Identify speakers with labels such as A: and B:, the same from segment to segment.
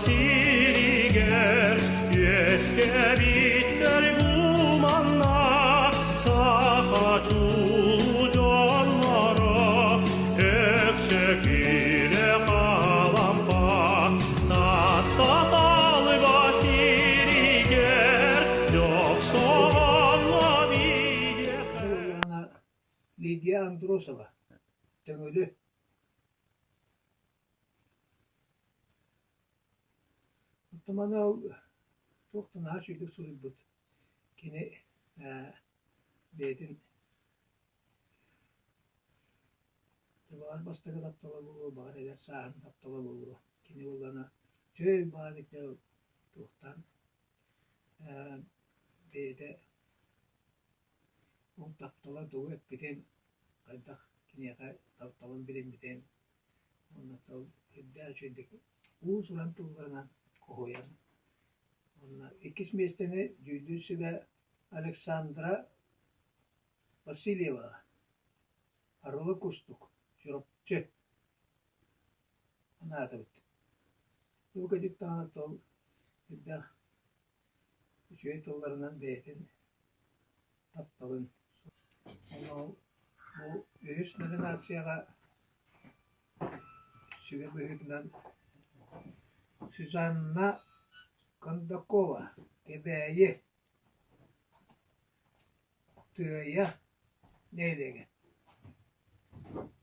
A: сиригэр үөскээбиттэр бу манна саха чулуу дьонноро Өксөкүлээх Алампа Таатта талба сиригэр Дьохсоҕолло биһиэхэ
B: Лидия Андросова, Төҥүлү Оттон маны ол туох да наһаа үчүгэйдик суруйбут. Кини бэйэтин баҕар бастакы таптала буолуо, баҕар эдэр сааһын таптала буолуо. Кини буоллаҕына үчүгэй баҕайытык туохтаан бэйэтэ ол таптала тугу эппитин, хайдах киниэхэ тапталын билиммитин уонна тыл үрдээх үчүгэйдик уус-уран тылларынан хоһуйан уонна иккис миэстэни дьүүллүүр сүбэ Александра Васильева Арылы Кустук Чурапчы анаатыбыт. Бу кырдьык даҕаны тыл элбэх үчүгэй тылларынан бэйэтин тапталын Онон бу үһүс номинацияҕа сүбэ быһыытынан Сюзанна Кондакова Кэбээйи Тыайа нэһилиэгэ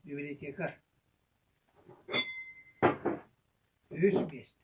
B: библиотекарь үһүс миэстэ.